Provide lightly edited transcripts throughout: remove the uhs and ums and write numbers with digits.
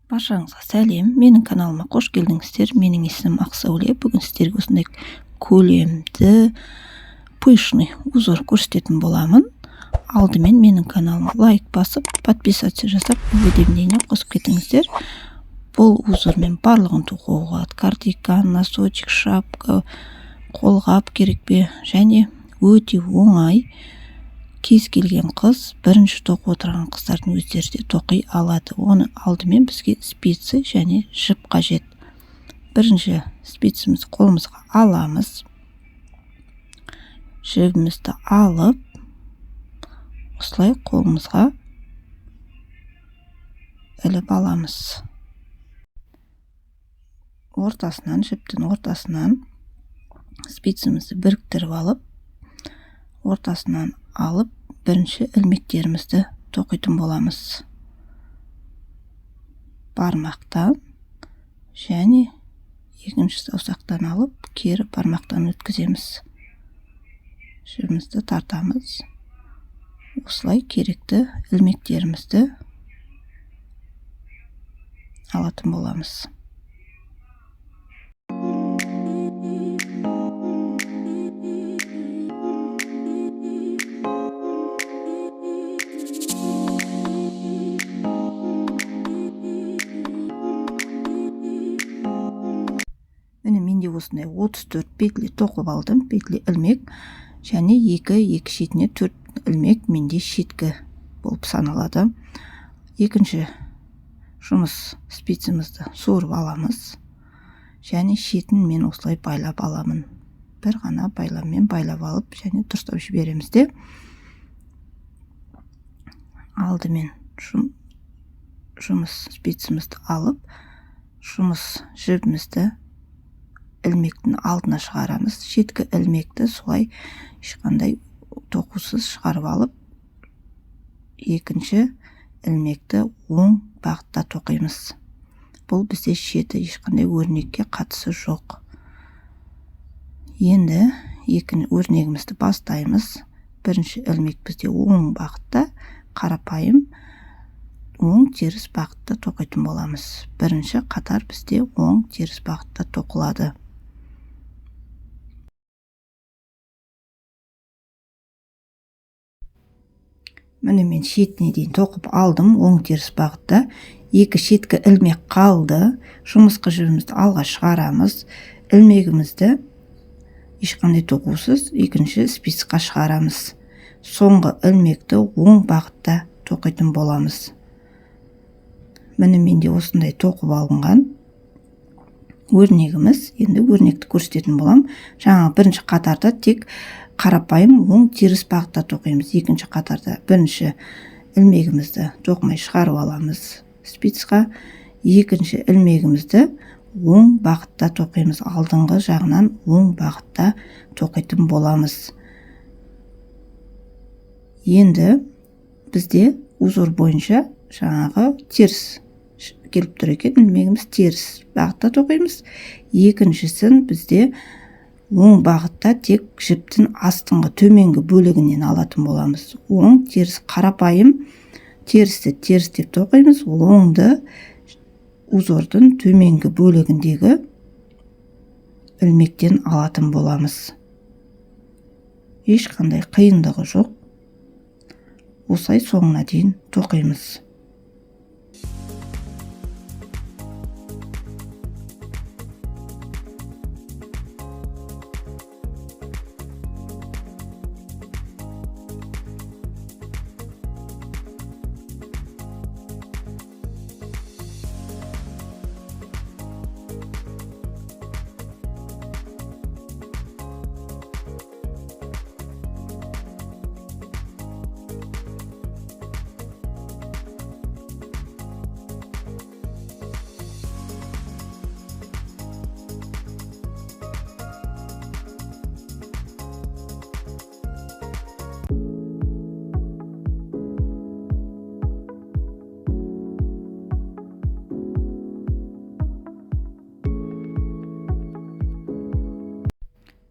Баршаңызға сәлем, менің каналыма қош келдіңіздер. Менің есімім Ақсәуле. Бүгін сіздерге осындай көлемді пышный узор көрсететін боламын. Алдымен менің каналыма лайк басып, подписаться жасап, уведомление қосып кетіңіздер. Бұл узормен барлығын тоқуға болады. Кардиган, носочек, шапка, қолғап керек пе, және өте оңай. Кез келген қыз, бірінші тоқып отырған қыздардың өздері де тоқи алады. Оны алдымен бізге спицы және жіп қажет. Бірінші спицімізді қолымызға аламыз. Жібімізді алып, осылай қолымызға іліп аламыз. Ортасынан, жіптің ортасынан спицімізді біріктіріп алып, ортасынан алып бірінші ілмектерімізді тоқитын боламыз. Бармақтан және екінші саусақтан алып, кері бармақтан өткіземіз. Жібімізді тартамыз. Осылай керекті ілмектерімізді алатын боламыз. Міне, менде осындай 34 петли тоқып алдым, петли ілмек және екі шетіне 4 ілмек менде шеткі болып саналады. Екінші жұмыс спицімізді суырып аламыз және шетін мен осылай байлап аламын. Бір ғана байламмен байлап алып және дұрыстап жібереміз де. Алдымен жұмыс спицімізді алып, жұмыс жібімізді ілмектің алдына шығарамыз. Шеткі ілмекті солай ешқандай тоқусыз шығарып алып, екінші ілмекті оң бағытта тоқимыз. Бұл бізде шеті ешқандай өрнекке қатысы жоқ. Енді екінші өрнегімізді бастаймыз. Бірінші ілмек бізде оң бағытта, қарапайым оң теріс бағытта тоқитын боламыз. Бірінші қатар бізде оң теріс бағытта тоқылады. Міне, мен шетіне дейін тоқып алдым оң теріс бағытта. Екі шеткі ілмек қалды. Жұмысқы жібімізді алға шығарамыз. Ілмегімізді ешқандай тоқусыз екінші спицқа шығарамыз. Соңғы ілмекті оң бағытта тоқитын боламыз. Міне, менде осындай тоқып алынған өрнегіміз. Енді өрнекті көрсететін боламын. Жаңа бірінші қатарда тек қарапайым оң теріс бағытта тоқимыз. Екінші қатарда бірінші ілмегімізді тоқымай шығарып аламыз спицқа. Екінші ілмегімізді оң бағытта тоқимыз. Алдыңғы жағынан оң бағытта тоқитын боламыз. Енді бізде узор бойынша жаңағы теріс келіп тұр екен. Ілмегіміз теріс бағытта тоқимыз. Екіншісін бізде оң бағытта тек жіптің астыңғы төменгі бөлігінен алатын боламыз. Оң теріс қарапайым терісті теріс деп тоқимыз. Оңды узордың төменгі бөлігіндегі ілмектен алатын боламыз. Ешқандай қиындығы жоқ. Осылай соңына дейін тоқимыз.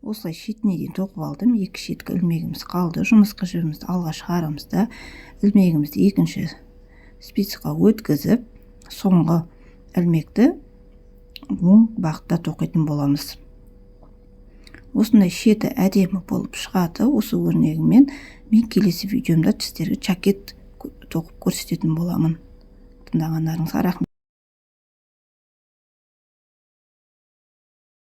Осылай шетіне дейін тоқып алдым. Екі шеткі ілмегіміз қалды. Жұмысқы жібімізді алға шығарамыз да, ілмегімізді екінші спицаға өткізіп, соңғы Ілмекті оң бағытта тоқитын боламыз. Осындай шеті әдемі болып шығады. Осы өрнегімен мен келесі видеомда сіздерге жакет тоқып көрсететін боламын. Тыңдағандарыңызға рахмет.